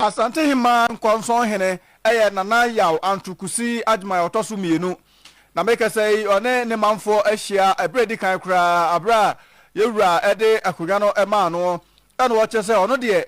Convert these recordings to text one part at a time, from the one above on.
Asantehemaa Nkɔnsɔn hene yɛ Nana Yaw Anto Kusi Agyemang a ɔtɔ so mmienu. Na mekasa yi ɔne ne manfoɔ ahyia ɛberɛ a ɛdi kan koraa aberɛ a yɛn wura de akonnwa no maa noɔ. Ɛna ɔkyerɛ sɛ ɔno deɛ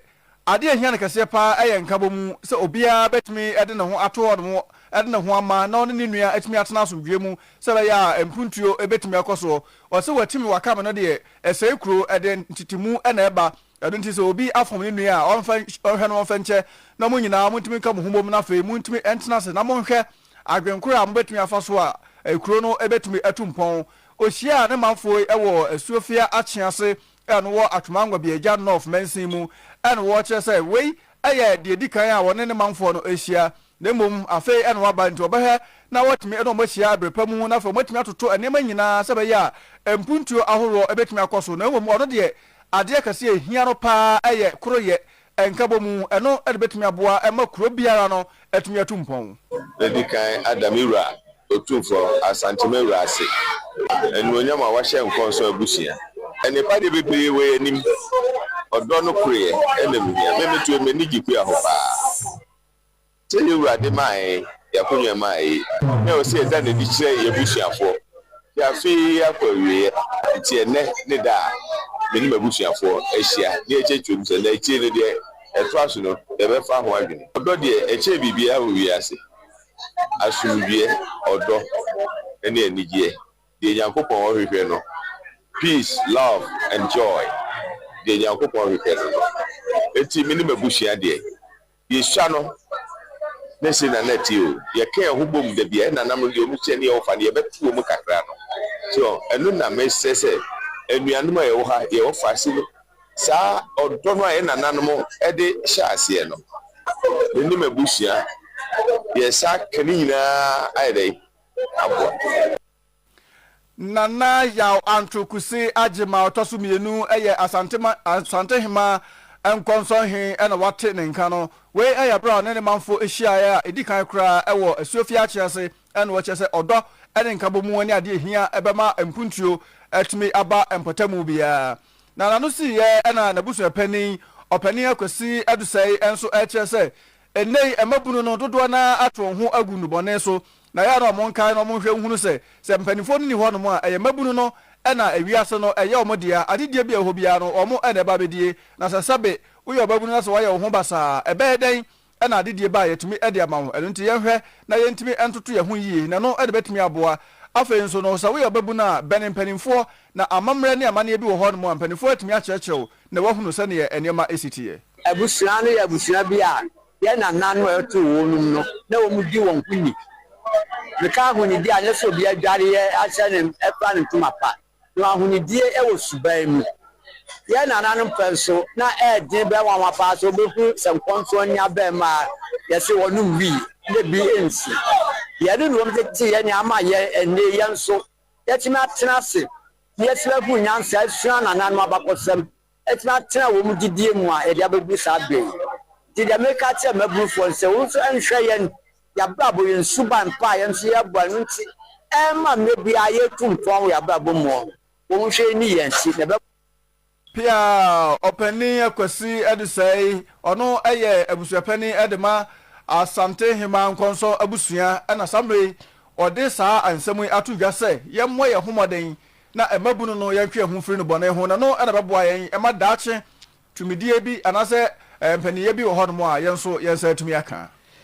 adeɛ a ɛhia no kɛseɛ paa yɛ nkabɔmu sɛ obiara bɛtumi de ne ho ato hɔ nom de ne ho ama na ɔne ne nua atumi atena asomdwoeɛ mu sɛ ɛbɛyɛ a mpuntuo bɛtumi akɔ soɔ. Ɔse watimi waka me no deɛ ɛsɛe kuro ɛde ntetemu na ɛba. Ɛno nti sɛ obi afom ne nua a, ɔmfa ɔnhwɛ no ɔmfa nkyɛ, na mo nyinaa montumi nka mo ho mmom, na afei montumi ntena ase na monhwɛ adwen koro a mobɛtumi afa so a kuro no bɛtumi atu mpɔn. Ɔhyiaa ne manfoɔ yi wɔ Asuofia Akye ase a ɛno wɔ Atwoma Ngwabiagya North mansin mu, ɛna wɔkyerɛ sɛ wei yɛ deɛ ɛdi kan a wɔne ne manfoɔ no ahyia, na mmom afei na wɔaba nti wɔbɛhwɛ na wɔatumi ne wɔn ahyia bere pa mu na afei wɔatumi atoto nneɛma nyinaa sɛ ɛbɛyɛ a mpuntuo ahoroɔ bɛtumi akɔ so, na mmom ɔno deɛ adeɛ kɛseɛ a ɛhia no pa ara yɛ koroyɛ, nkabɔmu, ɛno na ɛbɛtumi aboa ma kuro biara no atumi atu mpɔn. Madi kan ada me wura Otumfoɔ Asantema Wura ase anuonyam a wahyɛ Nkɔnsɔn abusua. Nnepa deɛ bebree wɔ yɛn anim. Ɔdɔ no koreɛ na mehia. Me meto m'ani gye kua ho paa. Sɛ yɛn Wura de maa yɛn, yɛn akonnwa maa yi, na ɛwɔ sɛ yɛda no adi kyerɛ yɛn abusuafoɔ. Nti afe yi akɔ awieɛ, nti ɛnnɛ ne da a me ne m'abusuafoɔ ahyia na yɛkyerɛkyerɛ mu sɛ, na akyire no deɛ ɛtoa so no yɛbɛfa ho adwene. Ɔdɔ deɛ, ɛkyɛn biribiara wɔ wiase. Asomdwoeɛ, ɔdɔ, ne anigyeɛ, deɛ Nyankopɔn ɔhwehwɛ no, peace, love and joy, deɛ Nyankopɔn hwehwɛ no no. Enti me ne m'abusua deɛ, yɛsua no, ne sei na na ɛteɛ o, yɛka yɛn ho bom da biara, yɛn nananom no deɛ wɔn hyɛ ne yɛn wɔfa no, yɛbɛto wɔn kakra no. So ɛno na mesrɛ sɛ anuanom a yɛwɔ ha, yɛwɔ faase no, Saa ɔdɔ no a yɛn nananom de hyɛɛ aseɛ no, me ne m'abusua, yɛn nsa aka ne nyinaa ayɛ dɛn? Aboa. Nana Yaw Antwo Kusi Agyemang a ɔtɔ so mmienu yɛ Asantema Asantehema Nkɔnsɔnhe na wate ne nka no. Wei yɛ berɛ a ɔne ne manfoɔ hyiaeɛ a ɛdi kan koraa wɔ Asuofie Akyease na wɔkyerɛ sɛ ɔdɔ ne nkabɔmu ne adeɛ ɛhia bɛma mpuntuo atumi aba mpɔtamu biara. Na n'ano siiɛ na n'abusuapanin, Ɔpanin Akwasi Adusɛe nso rekyerɛ sɛ ɛnnɛ yi mmabunu no dodoɔ no ara ato wɔn ho agu nnubɔne so, na ɛyɛ a na wɔnkae na wɔnhwɛ nhunu sɛ, sɛ mpanimfoɔ no nni hɔnom a, ɛyɛ mmabunu no na ewiase no ɛyɛ wɔn dea, adedie bi a ɛwɔ hɔ biara no wɔn na ɛba abɛdie, na sɛ sɛbe woyɛ ɔbabunu na sɛ woayɛ wo ho basaa a, ɛbɛyɛ dɛn na adedie ba a yɛatumi de ama wo. Ɛno nti yɛnhwɛ na yɛntumi ntoto yɛn ho yie, na ɛno na ɛbɛtumi aboa. Afei nso no, sɛ woyɛ ɔbabunu a, bɛn mpanimfoɔ, na amammerɛ ne amanneɛ bi wɔ hɔnom a mpanimfoɔ atumi akyerɛkyerɛ wo na woahunu sɛdeɛ nneɛma si teɛ. Abusua no yɛ abusua bi a yɛn nananom a yɛtoo wɔn nom no, na wɔdi wɔn ho ni. Meka ahonidi a, nyɛ sɛ obi adwareɛ ahyɛ ne afira ne ntoma pa. No ahonidie wɔ suban mu. Yɛn nananom pɛ nso, na ɛyɛ den bɛyɛ nwanwa paa sɛ wobɛhu sɛ nkɔnsoɔ nni abarimaa a yɛse wɔnom wii na bi nsi. Yɛne na wɔn tetee yɛn na ama yɛn ɛnnɛ yi yɛn nso yɛatumi atena ase na yɛatumi ahu nyansa asua nananom abakɔsɛm atumi atena wɔn gyidie mu a yɛde abɛduru saa berɛ yi. Nti deɛ meka akyerɛ mmabunufoɔ ne sɛ wɔn nso nhwɛ yɛn yɛabrabɔ, yɛn suban pa a yɛn nso yɛbɔ, ɛno nti ɛmma mmerɛ biara yɛtu mpɔn wɔ yɛabrabɔ mu no, wɔn nhwɛ nni yɛn akyi na ɛbɛ. Pia Ɔpanin Akwasi Adusɛe, ɔno yɛ abusuapanin de ma Asante Hemaa Nkɔnsɔ abusua na saa mmerɛ yi ɔde saa nsɛm yi ato dwa sɛ yɛmmɔ yɛn ho mmɔden na mmabunu no yɛntwe yɛn ho mfiri nnubɔne ho na ɛno na ɛbɛboa yɛn ma daakye tumidie bi anaasɛ mpaninyɛ bi wɔ hɔnom a yɛn nso yɛn nsa atumi aka.